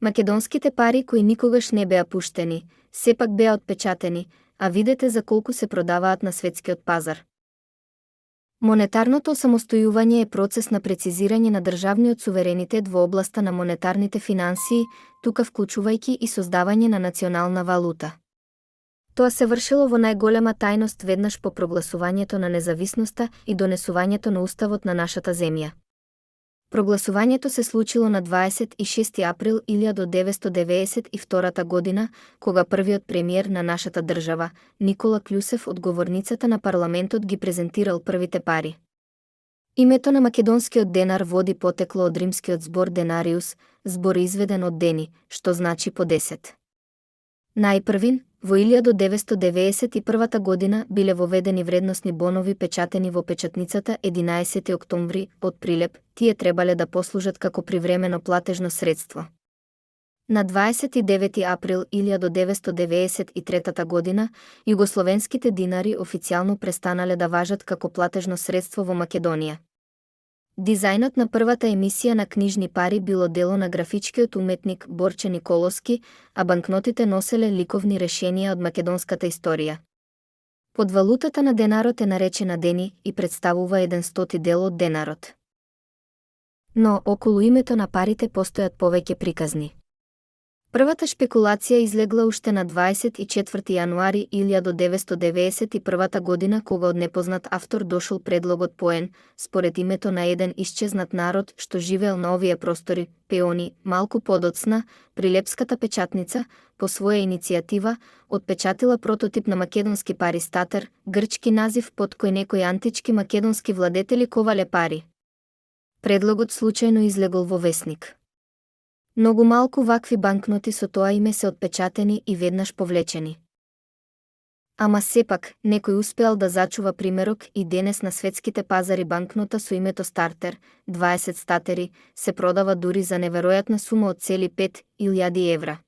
Македонските пари кои никогаш не беа пуштени, сепак беа отпечатени, а видете за колку се продаваат на светскиот пазар. Монетарното самостојување е процес на прецизирање на државниот суверенитет во областа на монетарните финансии, тука вклучувајќи и создавање на национална валута. Тоа се вршило во најголема тајност веднаш по прогласувањето на независноста и донесувањето на уставот на нашата земја. Прогласувањето се случило на 26 април 1992 година, кога првиот премиер на нашата држава, Никола Клюсев, од говорницата на парламентот ги презентирал првите пари. Името на македонскиот денар води потекло од римскиот збор денариус, збор изведен од дени, што значи по 10. Најпрвин, во 1991 година биле воведени вредносни бонови печатени во печатницата 11 октомври од Прилеп, тие требале да послужат како привремено платежно средство. На 29 април 1993 година, југословенските динари официјално престанале да важат како платежно средство во Македонија. Дизајнот на првата емисија на книжни пари било дело на графичкиот уметник Борче Николовски, а банкнотите носеле ликовни решенија од македонската историја. Под валутата на денарот е наречена дени и представува 100 дел од денарот. Но околу името на парите постојат повеќе приказни. Првата шпекулација излегла уште на 24 јануари 1991 година, кога од непознат автор дошол предлогот поен, според името на еден исчезнат народ што живеел на овие простори, Пеони, малку подоцна, Прилепската печатница, по своја иницијатива, отпечатила прототип на македонски пари статер, грчки назив под кој некои антички македонски владетели ковале пари. Предлогот случајно излегол во весник. Многу малку вакви банкноти со тоа име се отпечатени и веднаш повлечени. Ама сепак, некој успеал да зачува примерок и денес на светските пазари банкнота со името стартер, 20 статери, се продава дури за неверојатна сума од цели 5.000 евра.